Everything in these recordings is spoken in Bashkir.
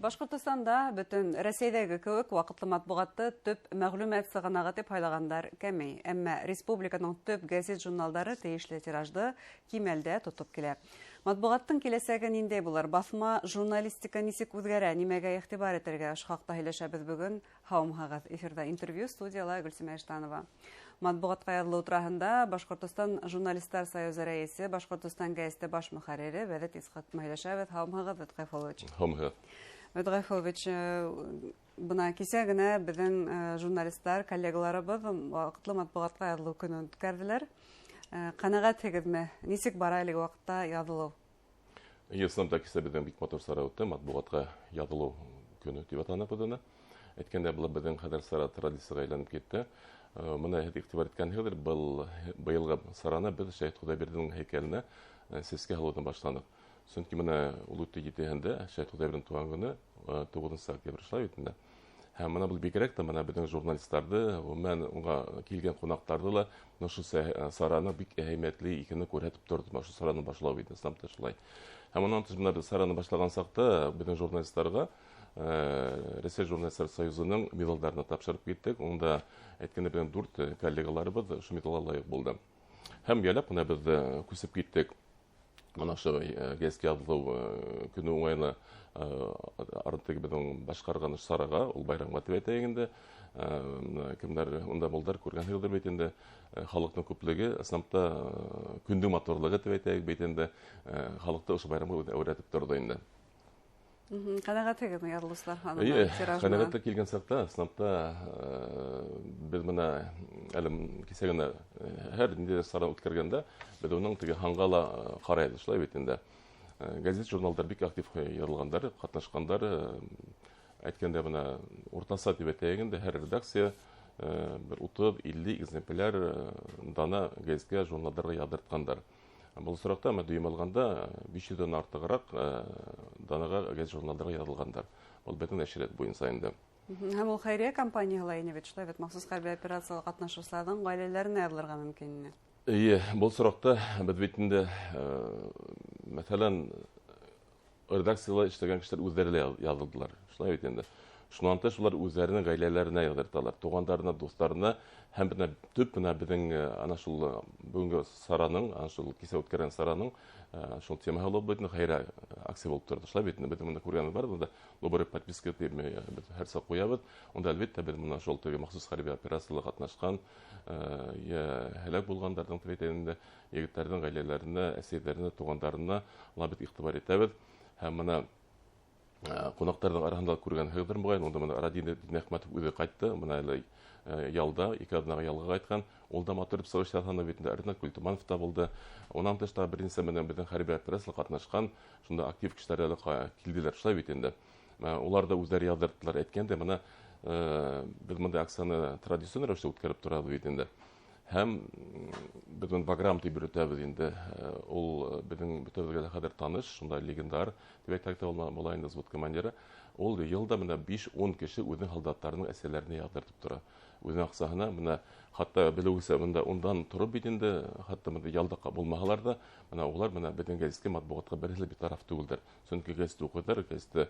Башҡортостанда бөтөн Рәсәйҙәге кеүек ваҡытлы матбуғатты төп мәғлүмәт сығанағы тип һайлағандар кәмей. Әммә республиканың төп гәзит-журналдары тейешле тиражды кимәлдә тотоп килә. Матбуғаттың киләсәге ниндәй булыр? Баҫма журналистика нисек үҙгәрә? Нимәгә иғтибар итергә? Ошо хаҡта һөйләшәбеҙ бөгөн. Һаумыһығыҙ! Эфирҙа интервью, студияла Гөлсимә Иштанова. Матбуғатҡа яҙылыу тураһында Башҡортостан Журналистар союзы рәйесе, Башҡортостан гәзите баш мөхәррире Вәҙет Исхаҡ һөйләшәбеҙ. Һаумыһығыҙ, Вәҙет Ғәйфуллович! Һаумыһығыҙ! Вәҙет Ғәйфуллович, бына кисә генә беҙҙең журналистар, коллегаларыбыҙ ваҡытлы матбуғатҡа яҙылыу көнөн үткәрҙеләр. Ҡәнәғәтһегеҙме? Нисек бара әлеге ваҡытта яҙылыу? Ысынлап та, кисә беҙҙең бик матур сара үтте, матбуғатҡа яҙылыу көнө тип атаныҡ беҙ уны. Әйткәндә, был беҙҙең хәҙер сара традицияға әйләнеп китте. Бына һеҙ иғтибар иткәнһегеҙҙер, был быйылғы сараны беҙ Шәһит Хоҙайбирҙинең һәйкәленә сәскә һалыуҙан башланыҡ. Сөнки бына ул үтте етеһендә Шәһит Хоҙайбирҙинең тыуған көнө, 9 октябрь, шулай бит инде. Һәм бына был бигерәк тә бына беҙҙең журналистарҙы, ғөмүмән, уға килгән ҡунаҡтарҙы ла бына ошо сараны бик әһәмиәтле икәнен күрһәтеп торҙо. Бына ошо сараны башлау бит, ысынлап та шулай. Һәм унан тыш бына беҙ сараны башлаған саҡта беҙҙең журналистарға Рәсәй Журналистар союзының медалдарына тапшырып киттек. Унда әйткәндә, беҙҙең дүрт коллегаларыбыҙ ошо медалға лайыҡ булды. Һәм ялап бына беҙ күсеп киттек. Бына ошо гәзиткә яҙылыу көнө уңайына артыҡ беҙҙең башҡарған сараға, ул байрамға тип әйтәйек инде. Бына кемдәр унда булдар, күргәнһегеҙҙер бит инде. Халыҡтың күплеге, ысынлап та, көндөң матурлығы тип әйтәйек бит инде. Халыҡты ошо байрамға үҙе әүрәтеп торҙо инде. Ҡәнәғәтһегеҙме яҙылыусылар һанына, Эйе, тиражына? ҡәнәғәткә килгән саҡта, ысынлап та, беҙ бына әле кисә генә һәр ниндәй сара үткәргәндә беҙ уның теге һанға ла ҡарайбыҙ, шулай бит инде. Газет журналдар бик актив яҙылғандар, ҡатнашҡандар, әйткәндә, бына уртаса тип әйтәйек инде, һәр редакция бер 30-50 экземпляр дана газетка, журналдарға яҙҙыртҡандар. Был осраҡта, бына дөйөм алғанда, биш йөҙҙән артығыраҡ данаға газет журналдарға яҙылғандар. Был беҙҙең нәшриәт буйынса инде. Һәм ул хәйриә кампанияһы ла ине бит, шулай бит, махсус хәрби операцияла ҡатнашыусыларҙың ғаиләләренә яҙылырға мөмкин ине. Эйе, был осраҡта беҙ бит инде, мәҫәлән, редакцияла эшләгән кешеләр үҙҙәре лә яҙылдылар, шулай бит инде. Шунан тыш улар үҙҙәренең ғаиләләренә яҙҙырталар, туғандарына, дуҫтарына һәм бына төп бына беҙҙең ана шул бөгөнгө сараның, ана шул кисә үткәргән сараның шул темаһы булып бит инде, хәйрә акция булып торҙо, шулай бит инде. Беҙ бында күргәнебеҙ бар, бында добрая подписка тип беҙ һәр саҡ ҡуябыҙ. Унда әлбиттә беҙ бына шул теге махсус хәрби операцияла ҡатнашҡан йә һәләк булғандарҙың тип әйтәйек инде, егеттәрҙең ғаиләләренә, әсәйҙәренә, туғандарына ла беҙ иғтибар итәбеҙ. Һәм бына ҡунаҡтарҙың араһында күргәнһегеҙҙер моғайын, унда бына Радий Динәхмәтов үҙе ҡайтты, бына әле ялда, ике аҙнаға ялға ҡайтҡан, ул да матур итеп сығыш яһаны бит инде, Ринат Культуманов та булды. Унан тыш та бер нисә менән беҙҙең хәрби операцияла ҡатнашҡан, шунда актив кешеләр әле килделәр, шулай бит инде. Улар да үҙҙәре яҙҙырттылар, әйткәндә, бына беҙ бындай акцияны традицион рәүештә үткәреп торабыҙ бит инде. Һәм беҙ быны Баграм тип йөрөтәбеҙ инде. Ул беҙҙең бөтәбеҙгә лә хәҙер таныш, шунда легендар тип әйтһәк тә була инде, взвод командиры. Ул йылда бына биш-ун кеше үҙенең һалдаттарының әсәләренә яҙҙыртып тора. Үҙенең аҡсаһына, бына хатта белеүегеҙсә, бында ундан тороп бит инде, хатта бында ялда булмаһалар ҙа, бына улар бына беҙҙең гәзиткә, матбуғатҡа береһе лә битараф түгелдер. Сөнки гәзитте уҡыйҙар, гәзитте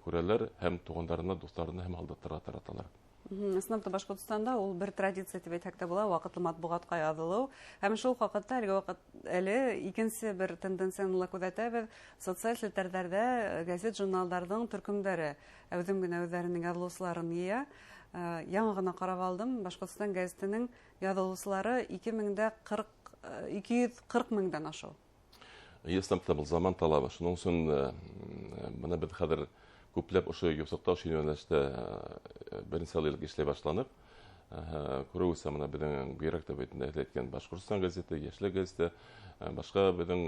күрәләр һәм туғандарына, дуҫтарына һәм һалдаттарға тараталар. Ысынлап та Башҡортостанда ул бер традиция тип әйтһәк тә була, ваҡытлы матбуғатҡа яҙылыу. Һәм шул уҡ ваҡытта әлеге ваҡыт әле икенсе бер тенденцияны ла күҙәтәбеҙ. Социаль селтәрҙәрҙә газет, журналдарҙың төркөмдәре әүҙем генә үҙҙәренең яҙылыусыларын йыя. Яңы ғына ҡарап алдым, Башҡортостан гәзитенең яҙылыусылары ике мең дә ҡырҡ ике йөҙ ҡырҡ меңдән ашыу. Ысынлап та был заман талабы. Шуның өсөн бына беҙ хәҙер күпләп ошо юҫыҡта, ошо йүнәлештә бер нисә йыл элек эшләй башланыҡ. Күреүсә, бына беҙҙең бигерәк тә бит инде әйткән Башҡортостан гәзите, Йәшлек гәзите, башҡа беҙҙең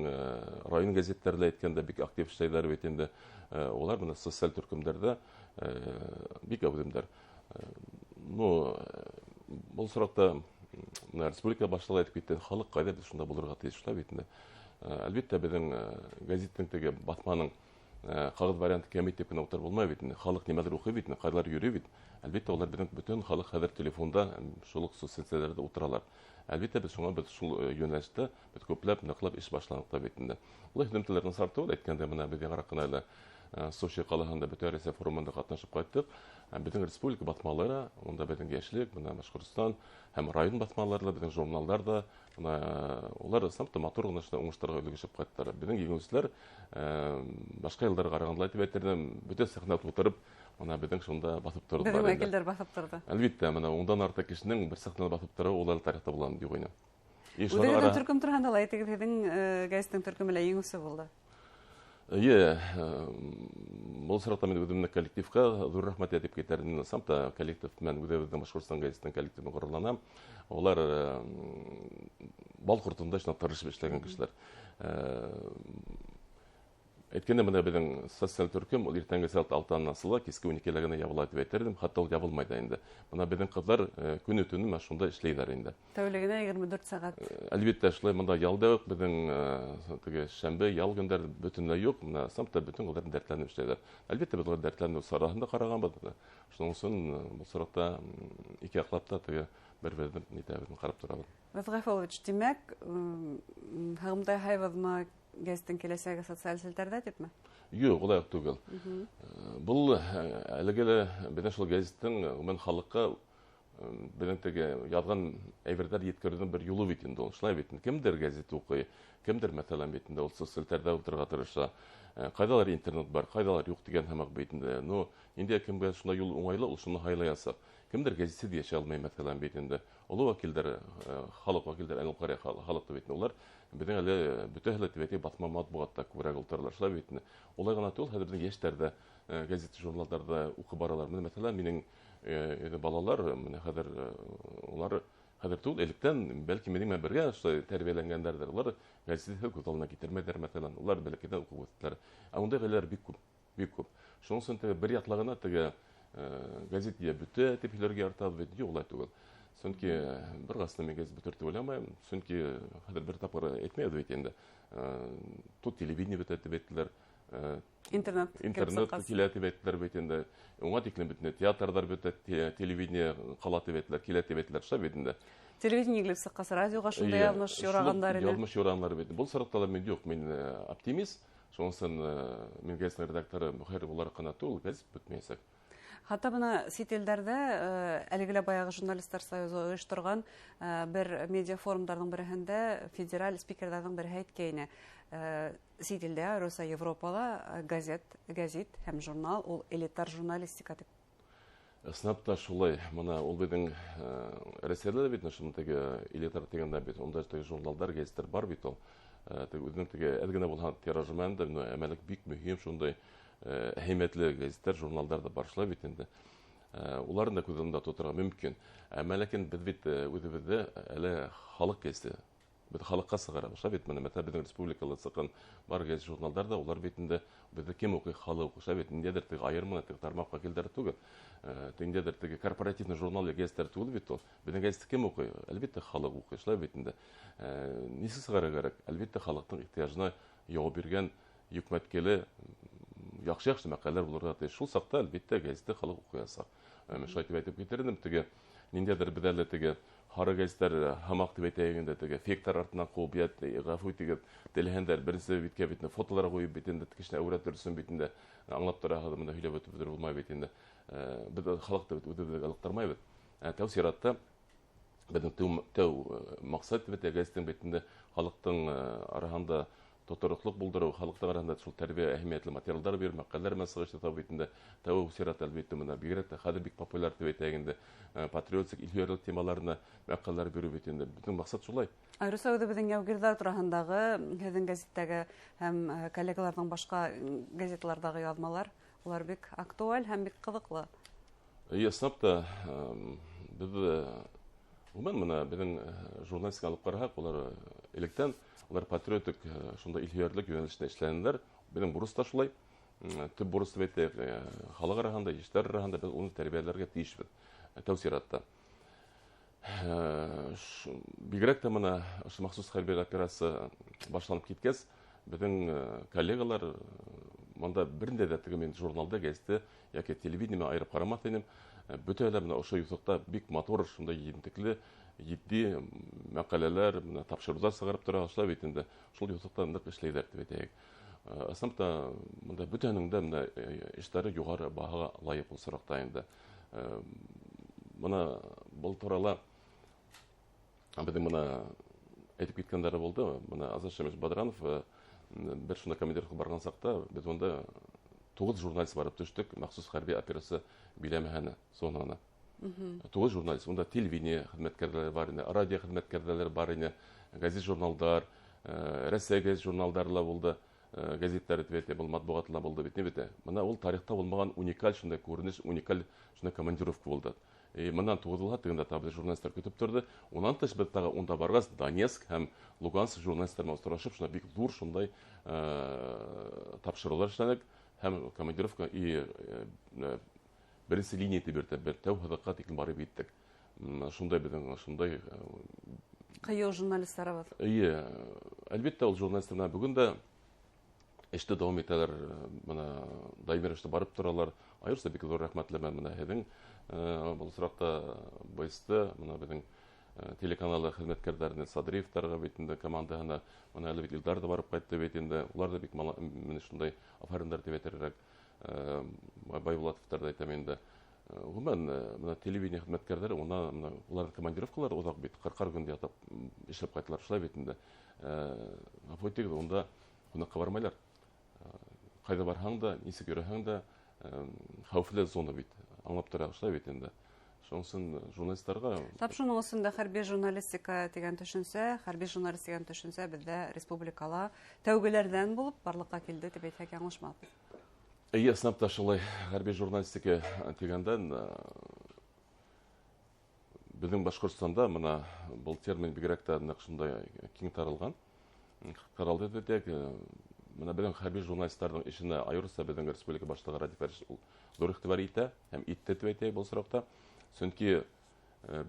район гәзиттәре лә әйткәндә бик актив эшләйҙәр бит инде. Улар бына социаль төркөмдәрҙә бик әүҙемдәр. Был сораҡта бына республика башлығы әйтеп китте, халыҡ ҡайҙа, беҙ шунда булырға тейеш, шулай бит инде. Әлбиттә, беҙҙең гәзиттең теге баҫманың ҡағыҙ варианты кәмей тип кенә ултырып булмай бит инде. Халыҡ нимәлер уҡый бит инде, ҡайҙалар йөрөй бит. Әлбиттә, улар беҙҙең бөтөн халыҡ хәҙер телефонда, шул уҡ соцселтәрҙәрҙә ултыралар. Әлбиттә, беҙ шуңа беҙ шул йүнәлештә беҙ күпләп ныҡлап эш башланыҡ та бит инде. Улай һөҙөмтәләр насар түгел, әйткәндә, бына беҙ яңыраҡ ҡына әле Сочи ҡалаһында Бөтә Рәсәй форумында ҡатнашып ҡайттыҡ. Беҙҙең республика баҫмалары, унда беҙҙең Йәшлек, бына Башҡортостан һәм район баҫмалары, беҙҙең журналдар ҙа, бына улар ысынлап та матур ғына шундай уңыштарға өлгәшеп ҡайттылар. Беҙҙең еңеүселәр башҡа йылдарға ҡарағанда тип әйтер инем, бөтә сәхнә тултырып, бына беҙҙең шунда баҫып торҙолар. Беҙҙең вәкилдәр баҫып торҙо. Әлбиттә, бына ундан артыҡ кешенең бер сәхнәлә баҫып тороуы ул әле тарихта булған юҡ ине. Үҙегеҙҙең төркөм тураһында ла әйтегеҙ, һеҙҙең гәзиттең төркөмө лә еңеүсе булды. Эйе, был осраҡта мин үҙемдең коллективҡа ҙур рәхмәт әйтеп китәр инем. Ысынлап та коллектив менән үҙебеҙҙең Башҡортостан гәзитенең коллективын ғорурланам. Улар бал ҡортонда шунда тырышып эшләгән кешеләр. Әйткәндә, бына беҙҙең социаль төркөм ул иртәнге сәғәт алтынан асыла, киске ун икелә генә ябыла тип әйтер инем, хатта ул ябылмай да инде. Бына беҙҙең ҡыҙҙар көнө төнө менән шунда эшләйҙәр инде. Тәүлегенә 24 сәғәт. Әлбиттә, шулай бында ял да юҡ, беҙҙең теге шәмбе ял көндәр бөтөнләй юҡ. Бына ысынлап та бөтөн ҡыҙҙар дәртләнеп эшләйҙәр. Әлбиттә, беҙ улар дәртләнеү сараһын да ҡарағанбыҙ. Шуның өсөн был сорауҙа ике яҡлап та теге бер-беребеҙҙе нитәбеҙ, ҡарап торабыҙ. Рәфғать Ғәфүрович, тимәк, һығымтай һайбыҙмы гәзиттең киләсәге социаль селтәрҙә типме? Юҡ, улай уҡ түгел. Был әлеге лә беҙҙең шул гәзиттең ғөмүмән халыҡҡа беҙҙең теге яҙған әйберҙәр еткереүҙең бер юлы бит инде ул. Шулай бит инде. Кемдер гәзит уҡый, кемдер, мәҫәлән, бит инде ул соцселтәрҙә ултырырға тырыша. Ҡайҙалыр интернет бар, ҡайҙалыр юҡ тигән һымаҡ бит инде. Ну, ниндәй кемгә шундай юл уңайлы, ул шуны һайлаясаҡ. Кемдер гәзитһеҙ йәшәй алмай, мәҫәлән, бит инде. Оло вәкилдәр, халыҡ вәкилдәре, әнү ҡарай халыҡ бит инде. Улар беҙҙең әле бөтәһе лә тип әйтәйек, баҫма матбуғатта күберәк ултыралар. Шулай бит инде. Улай ғына түгел, хәҙер беҙҙең йәштәр ҙә, гәзит, журналдарҙа уҡып баралар. Менә, мәҫәлән, минең балалар, менә хәҙер улар хәҙер түгел, электән, бәлки минең менән бергә шулай тәрбиәләнгәндәрҙер. Улар гәзитте күҙ алдына китермәйҙәр, мәҫәлән, улар бәләкәйҙән уҡып үҫтеләр. Ә ундай ғаиләләр бик күп, бик күп. Шуның өсөн теге бер яҡлы ғына теге гәзит йә бөтә тип һөйләргә яратабыҙ бит, юҡ, улай түгел. Сөнки бер ғасыр мин гәзит бөтөр тип уйламайым, сөнки хәҙер бер тапҡыр әйтмәйбеҙ бит инде. Тут телевидение бөтә тип әйттеләр. Интернет килеп Интернет сыҡҡас. килә тип әйттеләр бит инде. Уңа тиклем бит инде театрҙар бөтә, телевидение ҡала тип әйттеләр, килә тип әйттеләр, шулай бит инде. Телевидение килеп сыҡҡас, радиоға шундай Эйе, яҙмыш юрағандар ине. Яҙмыш юрағандар бит. Был сораҡта ла мин юҡ, мин оптимист. Шуның өсөн мин гәзит редакторы мөхәррир булараҡ ҡына түгел, гәзит бөтмәйәсәк. Хатта бына сит илдәрҙә әлеге лә баяғы журналистар союзы ойошторған бер медиа форумдарҙың береһендә федераль спикерҙарҙың береһе әйткәйне, сит илдә, Руса, Европала газет һәм журнал ул элитар журналистика тип. Ысынлап та шулай. Бына ул беҙҙең Рәсәйҙә лә бит, шуның теге элитар тигәндә бит, унда теге журналдар, гәзиттәр бар бит ул. Теге үҙенең теге әҙ генә булһа тиражы менән дә, бына әмәлек бик мөһим шундай әһәмиәтле гәзиттәр, журналдар ҙа бар шулай бит инде. Уларны да күҙ алдында тоторға мөмкин. Әммә ләкин беҙ бит үҙебеҙҙе әле халыҡ гәзите, беҙ халыҡҡа сығарабыҙ. Шулай бит, бына, мәҫәлән, беҙҙең республикала сыҡҡан бар гәзит, журналдар ҙа, улар бит инде беҙҙе кем уҡый, халыҡ уҡый. Шулай бит, ниндәйҙер теге айырма, теге тармаҡ вәкилдәре түгел. Ниндәйҙер теге корпоративный журнал гәзиттәр түгел бит ул. Беҙҙең гәзитте кем уҡый? Әлбиттә, халыҡ уҡый. Шулай бит инде. Нисек сығарырға кәрәк? Әлбиттә, халыҡтың ихтыяжына яуап биргән йөкмәткеле яҡшы-яҡшы мәҡәләләр булырға тейеш. Шул саҡта, әлбиттә, гәзитте халыҡ уҡыясаҡ. Мин шулай тип әйтеп китер инем, теге ниндәйҙер беҙ әле теге һары гәзиттәр һамаҡ тип әйтәйек инде, теге фейктар артынан ҡыуып, йә, ғәфү итегеҙ, теләһәндәр беренсе биткә бит инде фотолар ҡуйып бит инде, кешене әүрәтер өсөн бит инде, аңлап тораһығыҙ, бында һөйләп үтеп бөтөр булмай бит инде. Беҙ халыҡты бит үҙебеҙгә ылыҡтырмайбыҙ. Тәү сиратта беҙҙең тәү маҡсат бит гәзиттең бит инде халыҡтың араһында тотороҡлоҡ булдырыу, халыҡтың араһында шул тәрбиә әһәмиәтле материалдар биреү, мәҡәләләр менән сығыш яһау бит инде. Тәү сират әлбиттә бына бигерәк тә хәҙер бик популяр тип әйтәйек инде, патриотик, илһөйәрлек темаларына мәҡәләләр биреү бит инде. Бөтөн маҡсат шулай. Айырыуса үҙебеҙҙең яугирҙар тураһындағы һеҙҙең гәзиттәге һәм коллегаларҙың башҡа газеталарҙағы яҙмалар, улар бик актуаль һәм бик ҡыҙыҡлы. Эйе, ысынлап та беҙ ғөмүмән бына беҙҙең журналистика алып ҡараһаҡ, улар электән улар патриотик шундай илһөйәрлек йүнәлешендә эшләнеләр. Беҙҙең бурыс та шулай. Төп бурыс тип әйтәйек, халыҡ араһында, йәштәр араһында беҙ уны тәрбиәләргә тейешбеҙ. Тәү сиратта. Бигерәк тә бына ошо махсус хәрби операция башланып киткәс, беҙҙең коллегалар бында берендә дә теге мин журналда, гәзитте йәки телевидение менән айырып ҡарамаҫ инем. Бөтәһе лә бына ошо юҫыҡта бик матур, шундай ентекле, етди мәҡәләләр, бына тапшырыуҙар сығарып тора, шулай бит инде. Шул юҫыҡта ныҡ эшләйҙәр тип әйтәйек. Ысынлап та бында бөтәһенең дә бына эштәре юғары баһаға лайыҡ ул осраҡта инде. Бына был турала беҙҙең бына әйтеп киткәндәре булды. Бына Азат Шамилович Бадранов бер шунда командировка барған саҡта беҙ унда 9 журналист барып төштөк махсус хәрби операция биләмәһенә, зонаһына. 9 журналист. Унда телевидение хеҙмәткәрҙәре бар ине, радио хеҙмәткәрҙәре бар ине, газет журналдар, Рәсәй газет журналдары ла булды, газеттар тип әйтә, был матбуғат ла булды бит, ни бит. Бына ул тарихта булмаған уникаль шундай күренеш, уникаль шундай командировка булды. Мынан туғыҙ тегендә тағы журналисттар көтөп торҙо. Унан тыш беҙ тағы унда барғас Донецк һәм Луганск журналисттар менән осрашып, шунда бик ҙур шундай тапшырыулар эшләнек һәм командировка и беренсе линия тип йөрөтә, бер тәү һыҙыҡҡа тиклем барып еттек. Шундай беҙҙең шундай ҡыйыу журналисттарыбыҙ. Эйе, әлбиттә, ул журналисттар менән бөгөн дә эште дауам итәләр, бына даими рәүештә барып торалар. Айырыуса бик ҙур рәхмәтлемен бына һеҙҙең был осраҡта БСТ, бына беҙҙең телеканалы хеҙмәткәрҙәренә, Садриевтарға бит инде командаһына, бына әле бит Илдар ҙа барып ҡайтты бит инде. Улар ҙа бик менә шундай афариндар тип әйтер. Байбулатовтар ҙа әйтәм инде. Ғөмүмән, бына телевидение хеҙмәткәрҙәре, уна, бына уларҙың командировкалары оҙаҡ бит, ҡырҡар көн ятып эшләп ҡайталар, шулай бит инде. Ғәфү итегеҙ, унда ҡунаҡҡа бармайлар. Ҡайҙа барһаң да, нисек йөрөһәң дә, хәүефле зона бит, аңлап тора, шулай бит инде. Шуның өсөн журналисттарға Тап шуның өсөн дә хәрби журналистика тигән төшөнсә, хәрби журналист тигән төшөнсә беҙҙә республикала тәүгеләрҙән булып барлыҡҡа килде тип әйтһәк яңылышмабыҙ. Эйе, ысынлап та шулай, хәрби журналистика тигәндән, беҙҙең Башҡортостанда бына был термин бигерәк тә ныҡ шундай киң таралған. Таралды тип әйтәйек, бына беҙҙең хәрби журналисттарҙың эшенә айырыуса беҙҙең республика башлығы Радий Фәритович ул ҙур иғтибар итә һәм итте тип әйтәйек был осраҡта. Сөнки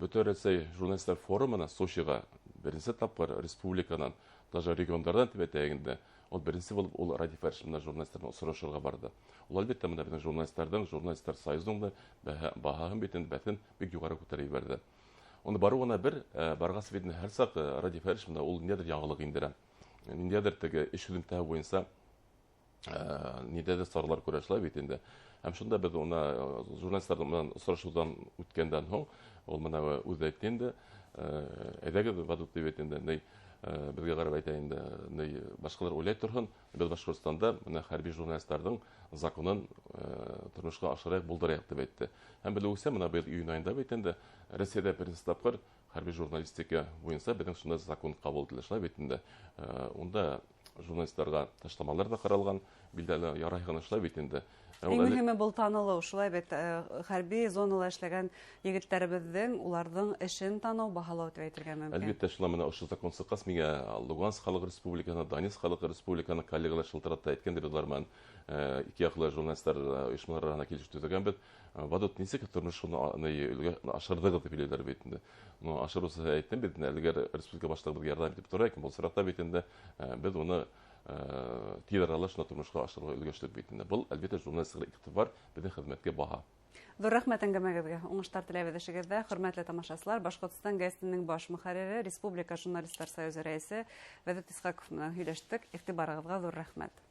Бөтә Рәсәй журналисттар форумына Сочиға беренсе тапҡыр республиканан, даже региондарҙан тип әйтәйек инде, ул беренсе булып ул Радий Фәритович менән журналисттар менән осрашырға барҙы. Ул әлбиттә бына беҙҙең журналисттарҙың, журналисттар союзының да баһаһын бит инде, бәҫен бик юғары күтәреп ебәрҙе. Уны барыу ғына бер, барғас бит инде һәр саҡ, Радий Фәритович менән ул ниндәйҙер яңылыҡ индерә. Ниндәйҙер теге эш һөҙөмтәһе буйынса, ниндәйҙер саралар күрә шулай бит инде. Һәм шунда беҙ уны, журналисттар менән осрашыуҙан үткәндән һуң, ул бына үҙе әйтте инде, әйҙәгеҙ, Вадут тип әйтте инде, ни, беҙгә ҡарап әйтә инде, ни, башҡалар уйлай торһон, беҙ Башҡортостанда бына хәрби журналисттарҙың законын, тормошҡа ашырайыҡ, булдырайыҡ тип әйтте. Һәм белеүсә, бына быйыл июнь айында бит инде Рәсәйҙә беренсе тапҡыр хәрби журналистика буйынса беҙҙең шундай закон ҡабул ителә, шулай бит инде. Унда журналисттарға ташламалар ҙа ҡаралған, билдәле ярай ғына, шулай бит инде. Иң мөһиме был танылыу, шулай бит, хәрби зонала эшләгән егеттәребеҙҙең, уларҙың эшен таныу, баһалау тип әйтергә мөмкин. Әлбиттә, шулай менә ошо закон сыҡҡас, миңә Луганск халыҡ республикаһына, Донецк халыҡ республикаһына коллегалар шылтыратты, әйткәндер, улар менән, ике яҡлы журналисттар ойошмалар араһында килешеү төҙөгәнбеҙ. Вадут, нисек тормош шуны ашырҙығыҙ тип һөйләйҙәр бит инде. Ну, ашырыусы әйттем бит инде, әлегә республика башлығы беҙгә ярҙам итеп тора икән, был осраҡта бит инде, беҙ уны, тиҙ арала шуны тормошҡа ашырырға өлгәштек бит инде. Был, әлбиттә, журналистлыҡ иғтибар, беҙҙең хеҙмәткә баһа. Ҙур рәхмәт әңгәмәгеҙгә. Уңыштар теләйбеҙ эшегеҙҙә. Хөрмәтле тамашасылар, Башҡортостан гәзитенең баш мөхәррире, Республика журналисттар союзы рәйесе Вәҙүт Исхаҡов менән һөйләштек. Иғтибарығыҙға ҙур рәхмәт.